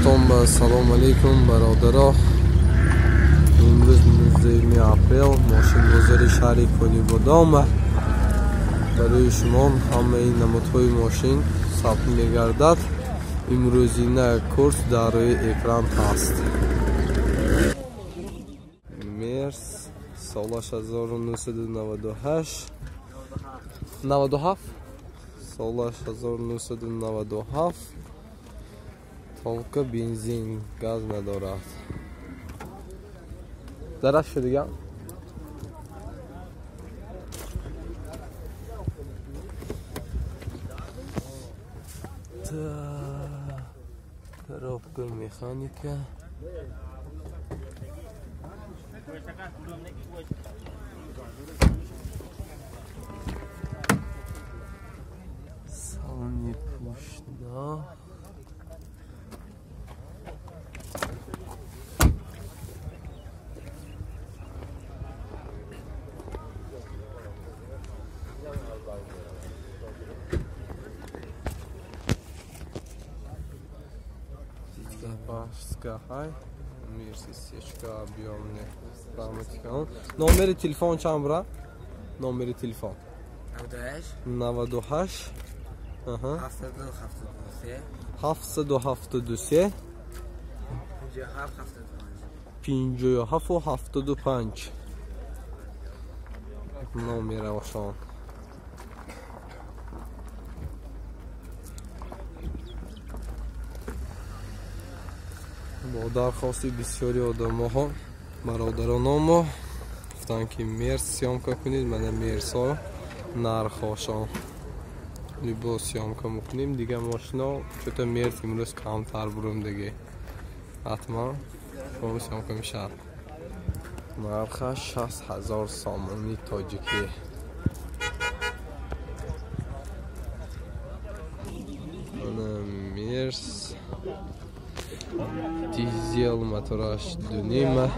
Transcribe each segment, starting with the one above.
Ҳаматон ба салом алейкум бародаро. Имрӯз 19 апрел мошинбозори шаҳри Конибодом барои шумо ҳамаи намудҳои мошин сабт мегардад. Имрӯзина курс дар рӯи экран ҳаст. Мерс солаш 1998 97 солаш 1997 толка бензин газ надорад. Дараш дигар коробка механика. Салони пушна. Пашская, Мерси сечка объемный. Номери телефон чанд бра? Номери телефон. 98 773 57 75 номерошон. Бо дархости бисёри одамоҳо бародарономо гуфтанд ки мерс съёмка кунед. Мана мерсо нархошон либос съёмка мекунем. Дига мошино чӯта мерс имрӯз камтар бурум диге ҳатман шумо съёмка мешавад. Нархаш 60 000 сомони тоҷикӣ. Мана мерс дизел мотораш 2.5.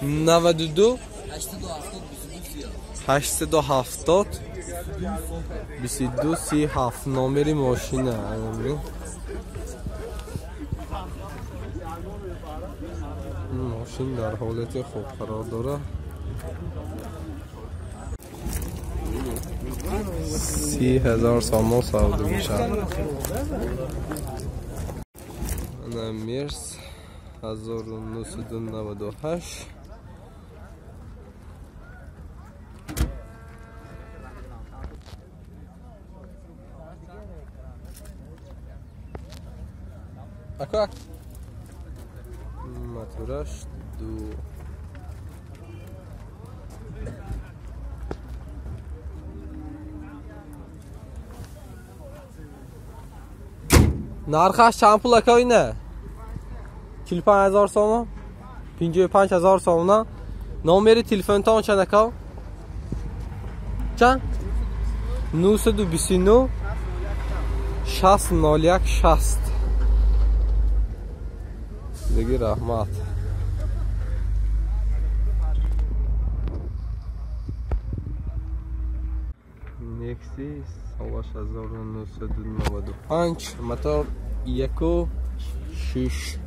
92 870 22 37 номери мошина. Мошин дар ҳолати хуб қарор дорад. 30 000 сомон савдо мешавад. Ана мерс 1998. Ако мотораш 2. Нархаш чанд пул ака ина? 45 000 сомон? 55 000 сомона. Номери телефонтон чанд ака? Чанд? 929 60 01 60. Диги раҳмат. Некси солаш 1995 мотор 1.6.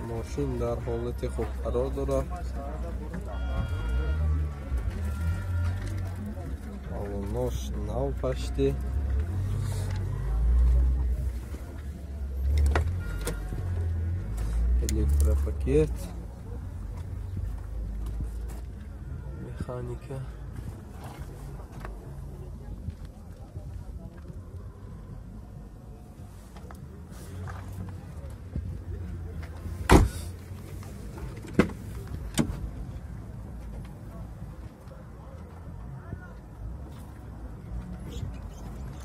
Мошин дар ҳолати хуб қарор дорад. Алонош нав пашти. Электропакет. Механика.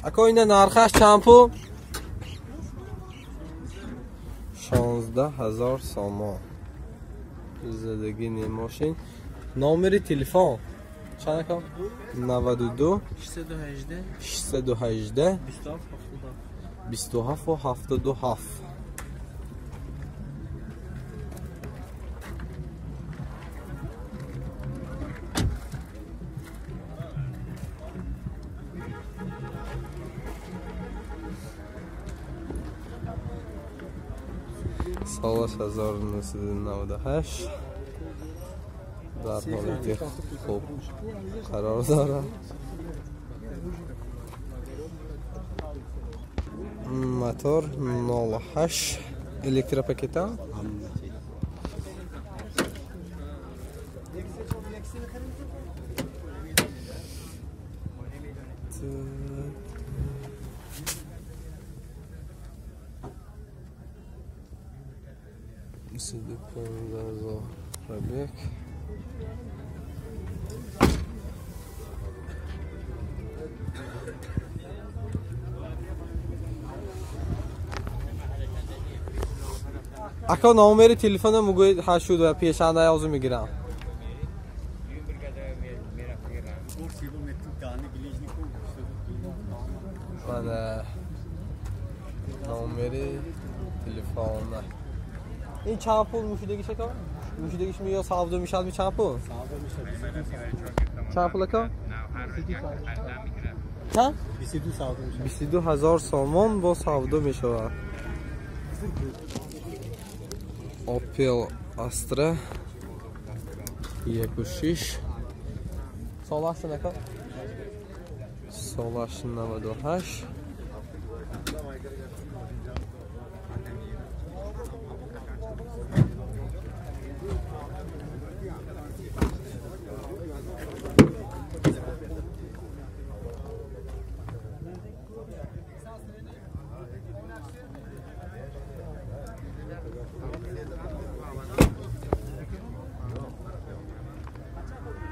Ако ина нархаш чанд пул? 16 000 сомон. Задагини мошин. Номери телефон чанд ака? 92 618 618 27 77. Солаш 1998 дар ҳолати хуб қарор дорад. Мотор 08 электропакета. Сюда пробег. Ака номери телефона мугӯед ҳашуд ва пешанда язу мегирам. Мана номери телефона. Ин чанд пул мушидагиш ака? Мушидагиш ми ё савдо мешавад ми чанд пул? Чанд пул ака? Чанд? 22 000 сомон бо савдо мешавад. Opel Astra 1.6. Солаш ака? Солаш 98.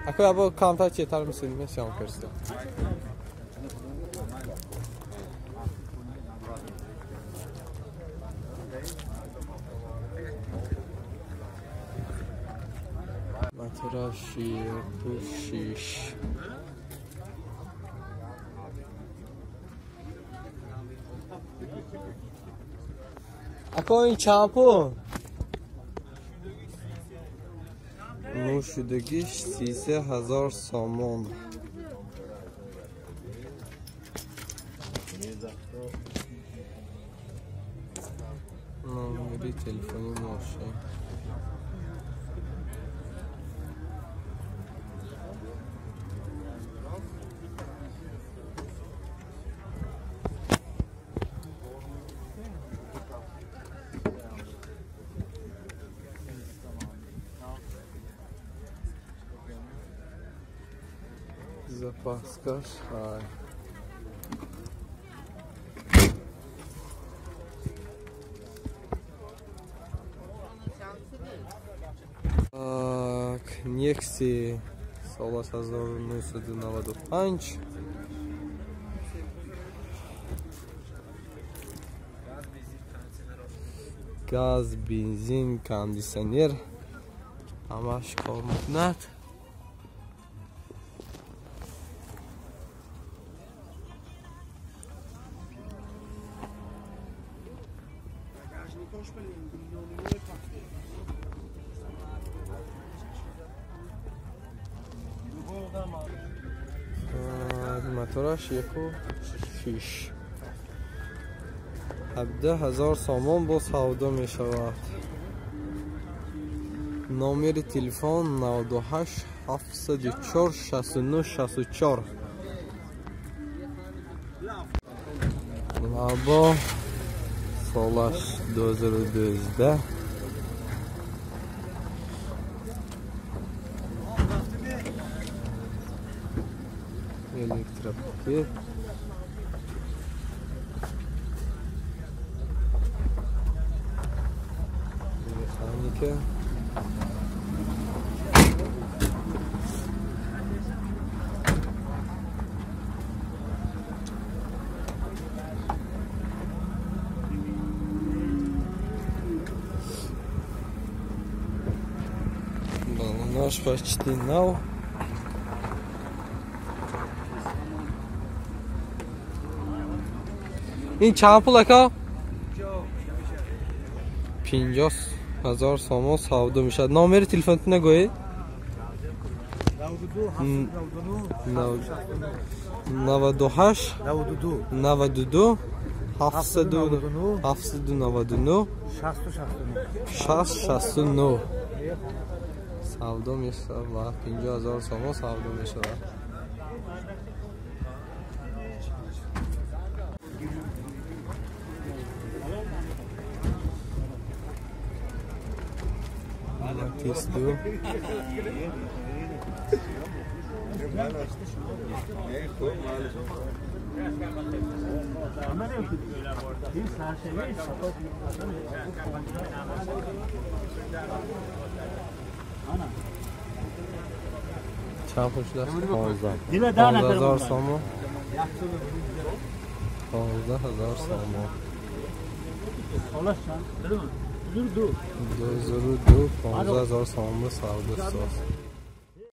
Ако я камтар четар мисл сём кирсам. Мотора 6. Ако ин чанд пул? Нӯшидагиш 33 000 сомон. Номери телефони мошин. Запаскаш. Так, Nexi солаш 1995. Газ, бензин, кондиционер. Ҳамаш кор мекунад. Мотораш 1.6. 17 000 сомон бо савдо мешавад. Номери телефон 98 704 69 64. Лабо солаш 2012. Электропакет. Механика. Балонаш почти нав. Ин чанд пул ака? 50,000 сомон савдо мешавад. Номери телефонтона гӯед. 98 92 799 669 савдо мешавад ва 50,000 сомон савдо мешавад. Матис 2. Чанд пул шудааст? 15,000 сомон. 15,000 сомон. 2002 15,000 сомон савдо шудааст.